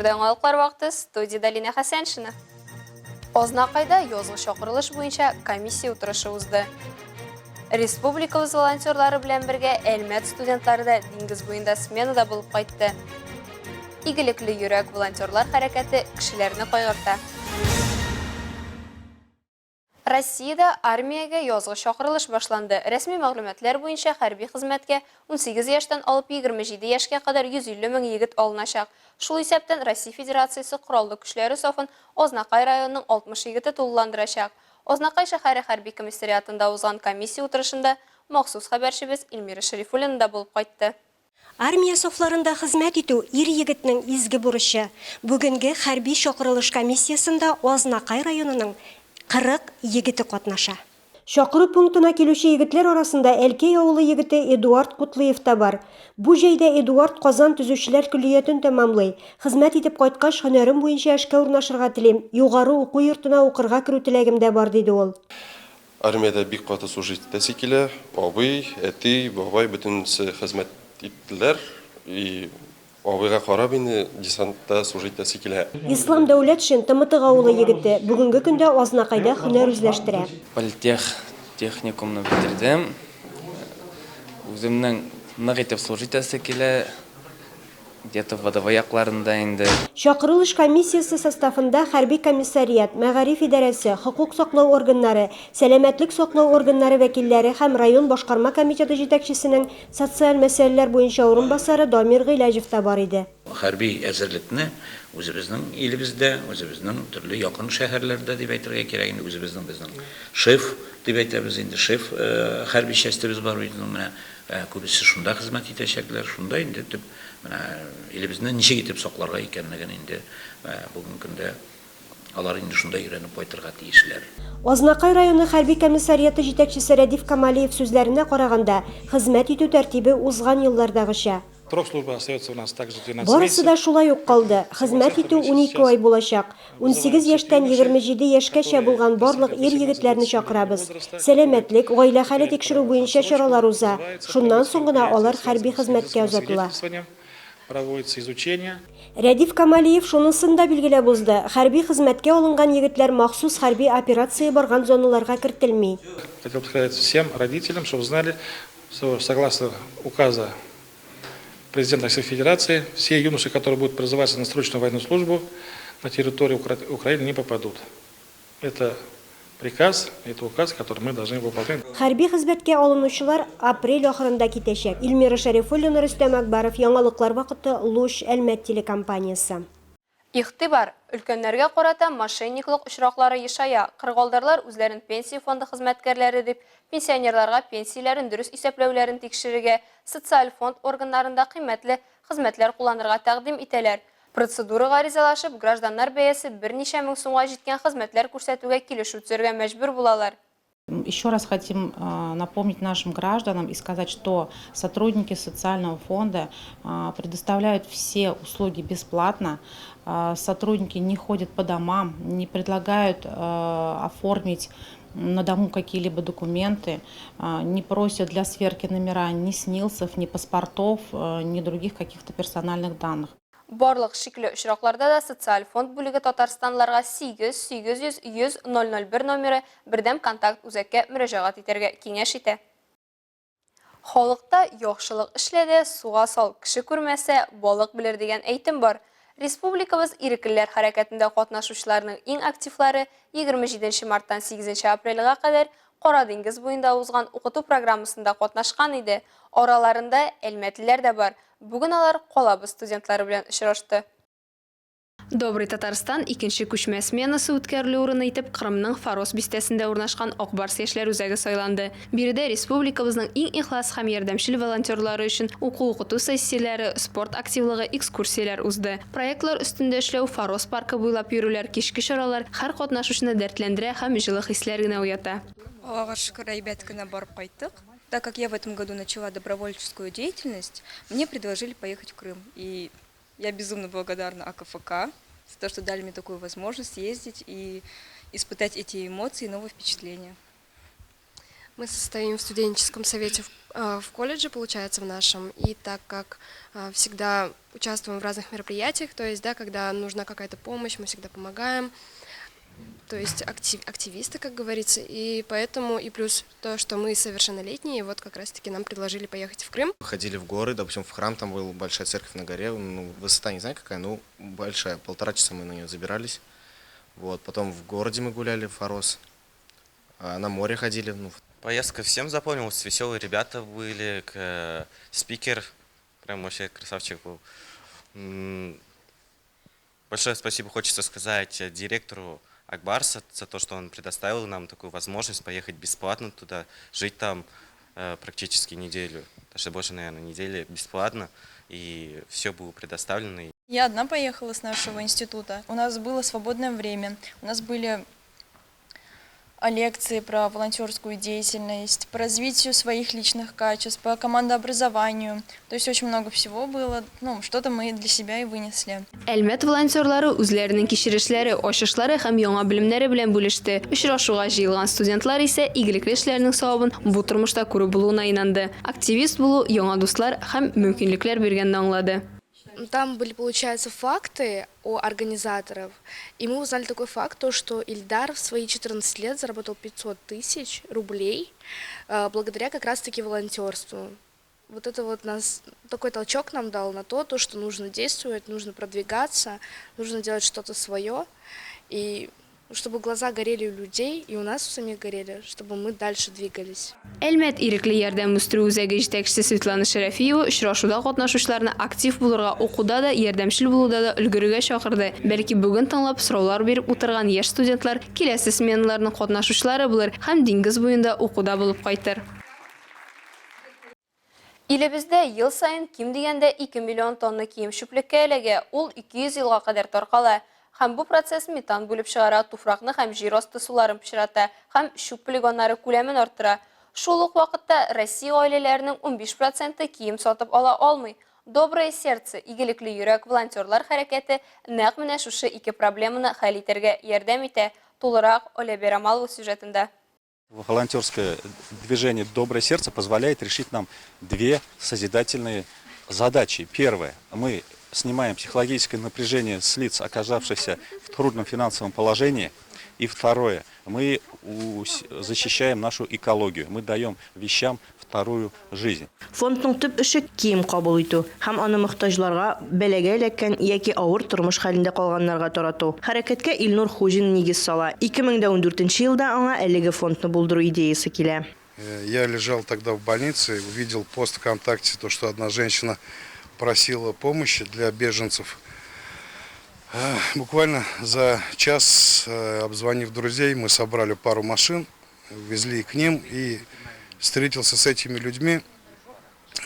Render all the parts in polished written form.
Эфирда яңалыклар вакыты, студиядә Лина Хәсәншина. Азнакайда язгы чакырылыш буенча комиссия утырышы узды. Республикабыз волонтерлары белән бергә Әлмәт студентлары да диңгез буенда сменада булып кайтты. Игелекле йөрәк волонтерлар хәрәкәте кешеләрне кайгырта. Россиядә армиягә язгы чакырылыш башланды. Рәсми мәгълүматлар буенча, хәрби хезмәткә 18 яшьтән алып 27 яшькә кадәр 150 мең егет алыначак. Шул исәптән Россия Федерациясе Кораллы Көчләре сафын Азнакай районының 60 егете тулыландырачак. Азнакай шәһәре хәрби комиссариатында узган комиссия утырышында махсус хәбәрчебез Эльмира Шәрифуллина да булып кайтты. Армия сафларында хезмәт итү, ир-егетнең изге бурычы. Бүгенге хәрби чакырылыш комиссиясендә Азнакай районының 40 егете катнаша. Чакыру пунктына килүче егетләр арасында Әлкәй авылы егете Эдуард Кутлыев та бар. Бу җәйдә Эдуард Казан төзүчеләр көллиятен тәмамлый. Хезмәт итеп кайткач, һөнәрем буенча эшкә урнашырга телим, югары уку йортына укырга керү теләгем дә бар, диде ул. Армиядә бик каты служить итәсе килә. Абый, әти, бабай бөтенесе хезмәт иттеләр. И абыйга карап инде десантта служить итәсе килә. Ислам Дәүләтшин, Тымытык авылы егете, бүгенге көндә Азнакайда һөнәр үзләштерә. Политех техникумны бетердем. Үземнең нык итеп служить итәсе килә. Где-то ВДВ якларында инде. Чакырылыш комиссиясе составында хәрби комиссариат, мәгариф идарәсе, хокук саклау органнары, сәламәтлек саклау органнары вәкилләре һәм район башкарма комитеты җитәкчесенең социаль мәсьәләләр буенча урынбасары Дамир Гыйләҗев та бар иде. Хәрби әзерлекне үзебезнең илебездә, үзебезнең төрле якын шәһәрләрдә дип әйтергә кирәк инде, үзебезнең безнең шеф дип әйтәбез инде, шеф хәрби частебез бар бит менә. Ә күбесе шунда хезмәт итәчәкләр, шунда инде төп менә илебезне ничек итеп сакларга икәнлеген инде бүгенге көндә алар инде шунда өйрәнеп кайтырга тиешләр. Азнакай районы хәрби комиссариаты җитәкчесе Рәдиф Камалиев сүзләренә караганда, хезмәт итү тәртибе узган еллардагыча. Срок службы остается у нас также 12 Барысы месяцев. да шулай ук калды, хезмәт итү 12 ай булачак. 18 яшьтән 27 яшькәчә булган барлык ир-егетләрне чакырабыз. Сәламәтлек, гаилә хәле тикшерү буенча чаралар уза, шуннан соң гына алар хәрби хезмәткә озатыла. Проводится изучение. Рәдиф Камалиев шунысын да билгеләп узды, хәрби хезмәткә алынган егетләр махсус хәрби операция барган зоналарга кертелми. Хотел бы сказать всем родителям, чтобы знали, что согласно указа президента Российской Федерации, все юноши, которые будут призываться на срочную военную службу, на территорию Украины не попадут. Это приказ, это указ, который мы должны выполнять. Хәрби хезмәткә алынучылар апрель ахырында китәчәк. Эльмира Шәрифуллина, Рөстәм Акбаров, Яңалыклар вакыты, Луч, Әлмәт телекомпаниясе. Игътибар! Өлкәннәргә карата мошенниклык очраклары ешая. Кырыгалдарлар үзләрен Пенсия фонды хезмәткәрләре дип, пенсионерларга пенсияләрен дөрес исәпләүләрен тикшерергә, социаль фонд органнарында кыйммәтле хезмәтләр кулланырга тәкъдим итәләр. Процедурага ризалашып, гражданнар бәясе берничә мең сумга җиткән хезмәтләр күрсәтүгә килешү төзергә мәҗбүр булалар. Еще раз хотим напомнить нашим гражданам и сказать, что сотрудники социального фонда предоставляют все услуги бесплатно. Сотрудники не ходят по домам, не предлагают оформить на дому какие-либо документы, не просят для сверки номера ни СНИЛСов, ни паспортов, ни других каких-то персональных данных. Барлык шикле очракларда да Социаль фонд бүлеге татарстанлыларга 8 800 100 001 номеры бердәм контакт үзәккә мөрәҗәгать итәргә киңәш итә. Халыкта яхшылык эшлә дә, суга сал, кеше күрмәсә, балык белер дигән әйтем бар. Республикабыз иреклеләр хәрәкәтендә катнашучыларның иң активлары 27 нче марттан 8 нче апрельгә кадәр Кара диңгез буенда узган укыту программасында катнашкан иде. Араларында әлмәтлеләр дә бар. Бүген алар калабыз студентлары белән очрашты. Добрый Татарстан икенче күчмә сменасы үткәрелү урыны итеп Кырымның Форос бистәсендә урнашкан Ак Барс яшьләр үзәге сайланды. Биредә республикабызның иң ихлас һәм ярдәмчел волонтерлары өчен уку-укыту сессияләре, спорт активлыгы, экскурсияләр узды. Проектлар өстендә эшләү, Форос паркы буйлап йөрүләр, кичке чаралар һәр катнашучыны дәртләндерә һәм җылы хисләр генә уята. Аллага шөкер, әйбәт кенә барып кайттык. Так как я в этом году начала добровольческую деятельность, мне предложили поехать в Крым. И я безумно благодарна АКФК за то, что дали мне такую возможность съездить и испытать эти эмоции и новые впечатления. Мы состоим в студенческом совете в колледже, получается, в нашем, и так как всегда участвуем в разных мероприятиях, то есть, да, когда нужна какая-то помощь, мы всегда помогаем, то есть активисты, как говорится, и поэтому, и плюс то, что мы совершеннолетние, вот как раз-таки нам предложили поехать в Крым. Ходили в горы, допустим, в храм, там была большая церковь на горе, ну, высота не знаю какая, но большая, 1,5 часа мы на нее забирались. Вот, потом в городе мы гуляли, в Форос, на море ходили. Ну. Поездка всем запомнилась, веселые ребята были, спикер, прям вообще красавчик был. Большое спасибо хочется сказать директору Ак Барса за то, что он предоставил нам такую возможность поехать бесплатно туда, жить там практически неделю, даже больше, наверное, недели бесплатно, и все было предоставлено. Я одна поехала с нашего института. У нас было свободное время, у нас были лекции про волонтерскую деятельность, по развитию своих личных качеств, по командообразованию. То есть очень много всего было, ну, что-то мы для себя и вынесли. Әлмәт волонтерлары үзләренең кичерешләре, ачышлары һәм яңа белемнәре белән бүлеште. Очрашуга җыелган студентлар исә игелекле эшләрнең савабын бу тормышта күреп булуына инанды. Активист булу яңа дуслар һәм мөмкинлекләр биргәнне аңлады. Там были, получается, факты о организаторов, и мы узнали такой факт, то, что Ильдар в свои 14 лет заработал 500 тысяч рублей благодаря как раз-таки волонтерству. Вот это вот нас, такой толчок нам дал на то, что нужно действовать, нужно продвигаться, нужно делать что-то свое, и чтобы глаза горели у людей, и у нас у самих горели, чтобы мы дальше двигались. Әлмәт ирекле ярдәм үстерү үзәге җитәкчесе Светлана Шәрәфиева очрашуда катнашучыларны актив булырга, укуда да, ярдәмчел булуда да өлгерергә чакырды. Бәлки бүген тыңлап, сораулар биреп утырган яшь студентлар киләсе сменаларның катнашучылары булыр һәм диңгез буенда укуда булып кайтыр. Илебездә ел саен ким дигәндә 2 миллион тонна кием чүплеккә эләгә, ул 200 елга кадәр таркала. Һәм бу процесс метан бүлеп чыгара, туфракны һәм җир асты суларын пычрата һәм чүп полигоннары күләмен арттыра. Шул ук вакытта Россия гаиләләренең 15 проценты кием сатып ала алмый. Доброе сердце, игелекле йөрәк волонтерлар хәрәкәте нәкъ менә шушы ике проблеманы хәл итәргә ярдәм итә. Тулырак Оля Берамалова сюжетында. Волонтерское движение «Доброе сердце» позволяет решить нам две созидательные задачи. Первое. Мы снимаем психологическое напряжение с лиц, оказавшихся в трудном финансовом положении. И второе. Мы защищаем нашу экологию. Мы даем вещам вторую жизнь. Фондның төп эше кием кабул итү һәм аны мохтаҗларга, бәлагә эләккән яки авыр тормыш хәлендә калганнарга тарату. Хәрәкәткә Илнур Хуҗин нигез сала. 2014 елда аңа әлеге фондны булдыру идеясе килә. Я лежал тогда в больнице, увидел пост ВКонтакте, то, что одна женщина просила помощи для беженцев. Буквально за час, обзвонив друзей, мы собрали пару машин, везли к ним и встретился с этими людьми.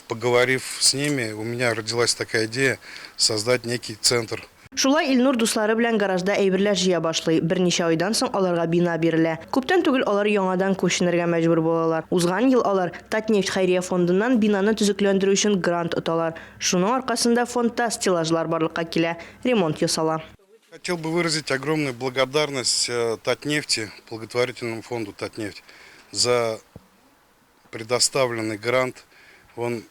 Поговорив с ними, у меня родилась такая идея создать некий центр. Шулай Илнур дуслары белән гаражда әйберләр җыя башлый. Берничә айдан соң аларга бина бирелә. Күптән түгел алар яңадан күченергә мәҗбүр булалар. Узган ел алар Татнефть хәйрия фондыннан бинаны төзекләндерү өчен грант оталар. Шуның аркасында фондта стеллажлар барлыкка килә, ремонт ясала. Хотел бы выразить огромную благодарность Татнефти, благотворительному фонду Татнефть, за предоставленный грант. Он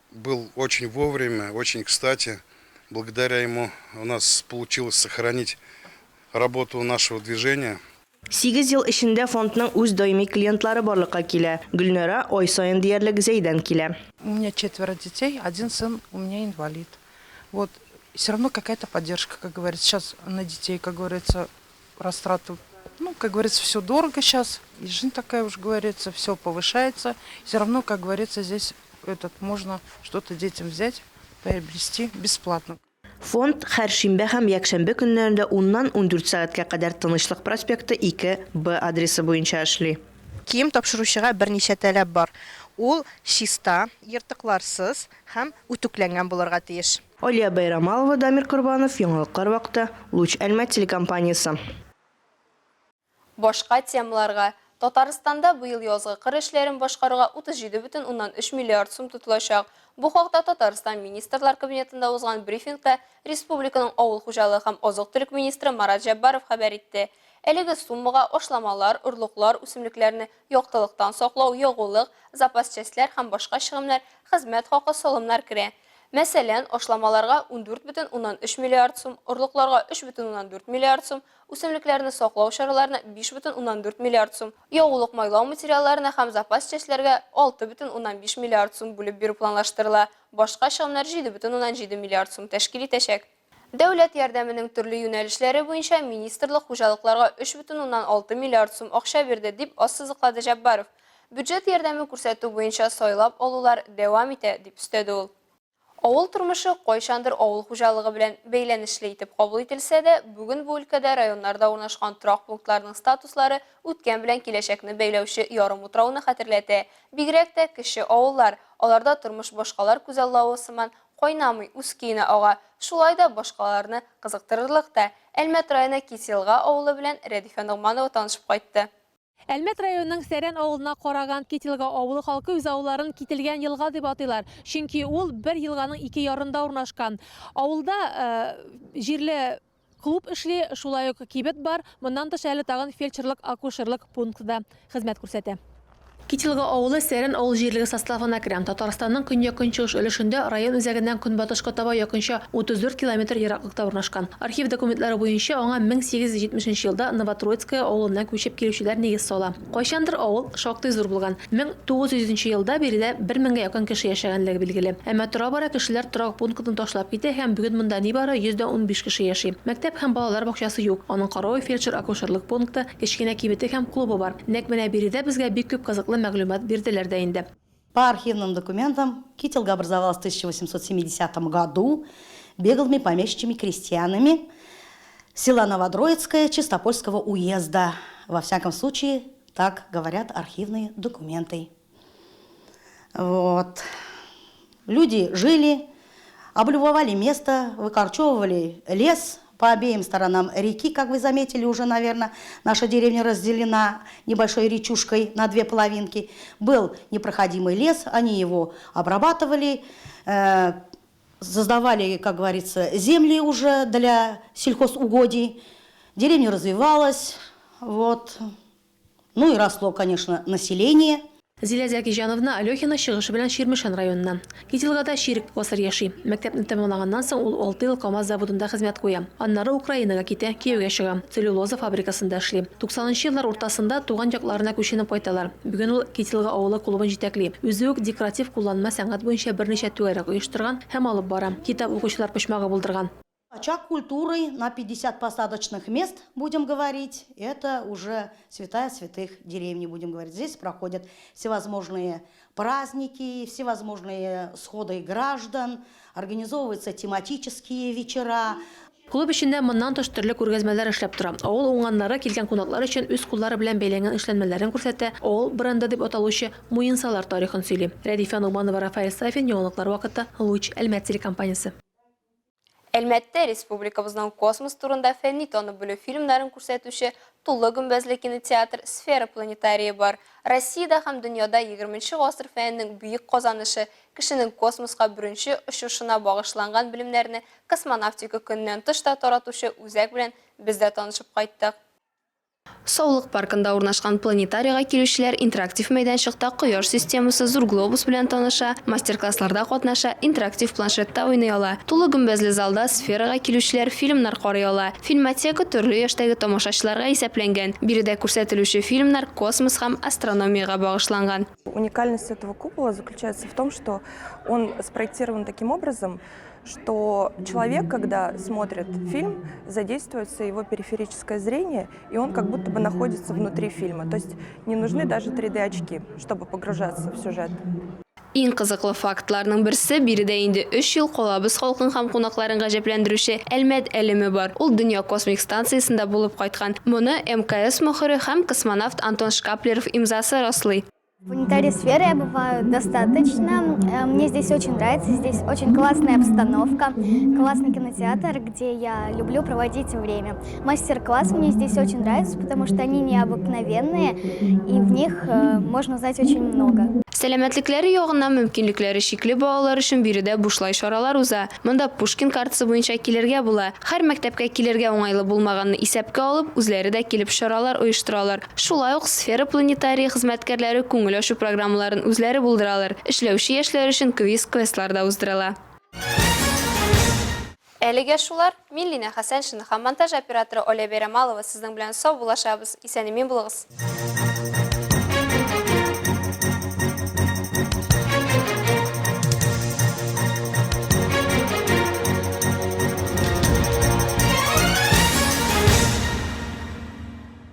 был очень вовремя, очень кстати. Благодаря ему у нас получилось сохранить работу нашего движения. 8 ел эчендә фондның үз даими клиентлары барлыкка килә. Гөлнара ай саен диярлек Зәйдән килә. У меня четверо детей, один сын у меня инвалид. Вот все равно какая-то поддержка, как говорится. Сейчас на детей, как говорится, растраты, ну, как говорится, все дорого сейчас. И жизнь такая уж, говорится, все повышается. Все равно, как говорится, здесь этот, можно что-то детям взять, приобрести бесплатно. Фонд һәр шимбә һәм якшәмбе көннәрендә 10-нан 14 сәгатькә кадәр Тынычлык проспекты 2 Б адресы буенча эшли. Кием тапшыручыга берничә таләп бар. Ул чиста, ертыкларсыз һәм үтүкләнгән булырга тиеш. Алия Байрамалова, Дамир Корбанов, Яңалыклар вакыты, Луч Әлмәт телекомпаниясе. Башка темаларга. Татарстанда быел язгы кыр эшләрен башкаруга 37,3 миллиард сум тотылачак. Бу хакта Татарстан Министрлар Кабинетында узган брифингта республиканың авыл хуҗалыгы һәм азык-төлек министры Марат Җәббаров хәбәр итте. Әлеге суммага ашламалар, орлыклар, үсемлекләрне яктылыктан саклау, ягулык, запас частьләр һәм башка чыгымнар, хезмәт хакы, салымнар керә. Мәсәлән, ашламаларга 14,3 миллиард сум, орлыкларга 3,4 миллиард сум, үсемлекләрне саклау чараларына 5,4 миллиард сум, ягулык-майлау материалларына һәм запас частьләргә 6,5 миллиард сум бүлеп бирү планлаштырыла. Башка чыгымнар 7,7 миллиард сум тәшкил итәчәк. Дәүләт ярдәменең төрле юнәлешләре буенча министрлык хуҗалыкларга 3,6 миллиард сум акча бирде, дип ассызыклады Җәббаров. Бюджет ярдәме күрсәтү буенча сайлап алулар дәвам итә, дип өстәде ул. Авыл тормышы кайчандыр авыл хуҗалыгы белән бәйләнешле итеп кабул ителсә дә, бүген бу өлкәдә районнарда урнашкан торак пунктларның статуслары үткән белән киләчәкне бәйләүче ярымутрауны хәтерләтә. Бигрәк тә кече авыллар. Аларда тормыш башкалар күзаллавы сыман кайнамый, үз көенә ага. Шулай да башкаларны кызыктырырлык та. Әлмәт районы Киселга авылы белән Рәдифә Ногманова танышып кайтты. Әлмәт районының Сәрән авылына караган Кителга авылы халкы үз авылларын Кителгән елга дип атыйлар. Чөнки ул бер елганың ике ярында урнашкан. Авылда җирле клуб эшли, шулай ук кибет бар. Моннан тыш әле тагын фельдшерлык-акушерлык пункты да хезмәт күрсәтә. Кителга авылы Сәрән авыл җирлеге составына керә. Татарстанның көньяк-көнчыгыш өлешендә, район үзәгеннән көнбатышка таба якынча 34 километр ераклыкта урнашкан. Архив документлары буенча, аңа 1870 нче елда Новотроицкое авылыннан күчеп килүчеләр нигез сала. Кайчандыр авыл шактый зур булган. 1900 нче елда биредә бер меңгә якын кеше яшәгәнлеге билгеле. Әмма тора-бара кешеләр торак пунктны ташлап китә һәм бүген монда нибары 115 кеше яши. Мәктәп һәм балалар бакчасы юк, аның каравы фельдшер-акушерлык пункты, кечкенә кибете һәм клубы бар. Нәкъ менә биредә безгә бик күп кызыклы мәгълүмат бирделәр дә инде. По архивным документам, Кителга образовалась в 1870 году беглыми помещичьими крестьянами села Новотроицкое Чистопольского уезда. Во всяком случае, так говорят архивные документы. Вот. Люди жили, облюбовали место, выкорчевывали лес по обеим сторонам реки, как вы заметили уже, наверное, наша деревня разделена небольшой речушкой на две половинки. Был непроходимый лес, они его обрабатывали, создавали, как говорится, земли уже для сельхозугодий. Деревня развивалась, вот. Ну и росло, конечно, население. Зилә Зәкиҗановна Алехина чыгышы белән Чирмешән районыннан. Кителгада чирек гасыр яши. Мәктәпне тәмамлаганнан соң ул алты ел КАМАЗ заводында хезмәт куя. Аннары Украинага китә, кияүгә чыга. Целлюлоза фабрикасында эшли. Туксанынчы еллар уртасында туган якларына күченеп кайталар. Бүген ул Кителга авылы клубын җитәкли. Үзе үк декоратив-кулланма сәнгать буенча берничә түгәрәк оештырган һәм алып бара. Китап укучылар почмагы булдырган. Очаг культуры на 50 посадочных мест, будем говорить, это уже святая святых деревни, будем говорить. Здесь проходят всевозможные праздники, всевозможные сходы граждан, организовываются тематические вечера. Клуб эчендә моннан тыш төрле күргәзмәләр эшләп тора. Авыл уңганнары килгән кунаклар өчен үз куллары белән бәйләнгән эшләнмәләрен күрсәтә, авыл бренды дип аталучы муенсалар тарихын сөйли. Рәдифә Ногманова, Рафаэль Сафин, Яңалыклар вакыты, Луч, Әлмәт телекомпаниясе. Әлмәттә республикабызның космос турында фәнни танып белү фильмнарын күрсәтүче тулы гөмбәзле кинотеатр Сфера планетарие бар. Россиядә һәм дөньяда егерменче гасыр фәненең бөек казанышы, кешенең космоска беренче очышына багышланган белемнәрне Космонавтика көненнән тыш та таратучы үзәк белән без дә танышып кайттык. Саулык паркында урнашкан планетарийга килүчеләр интерактив мәйданчыкта Кояш системасы, зур глобус белән таныша, мастер-классларда катнаша, интерактив планшетта уйный ала. Тулы гөмбәзле залда сферага килүчеләр фильмнар карый ала. Фильмотека төрле яшьтәге тамашачыларга исәпләнгән. Биредә күрсәтелүче фильмнар космос һәм астрономиягә багышланган. Уникальность этого купола заключается в том, что он спроектирован таким образом, что человек, когда смотрит фильм, задействуется его периферическое зрение, и он как будто бы находится внутри фильма. То есть не нужны даже 3D-очки, чтобы погружаться в сюжет. Иң кызыклы фактларның берсе, биредә инде өч ел калабыз халкын һәм кунакларын гаҗәпләндерүче Әлмәт әлеме бар. Ул Дөнья космик станциясендә булып кайткан. Моны МКС мөхере һәм космонавт Антон Шкаплеров имзасы раслый. В планетарии сферы я бываю достаточно. Мне здесь очень нравится. Здесь очень классная обстановка, классный кинотеатр, где я люблю проводить время. Мастер-класс мне здесь очень нравится, потому что они необыкновенные, и в них можно узнать очень много. Сәламәтлекләре ягыннан мөмкинлекләре чикле балалар өчен биредә бушлай чаралар уза. Монда Пушкин картасы буенча килергә була. Һәр мәктәпкә килергә уңайлы булмаганны исәпкә алып, үзләре дә килеп чаралар оештыралар. Шулай ук Сфера планетарие хезмәткәрләре күңел ачу программаларын үзләре булдыралар. Эшләүче яшьләр өчен квиз-квестлар да уздырыла. Әлегә шулар. Мин Линә Хәсәншина һәм монтаж операторы Оля Бәйрәмалова сезнең белән саубуллашабыз. Исән-имин булыгыз!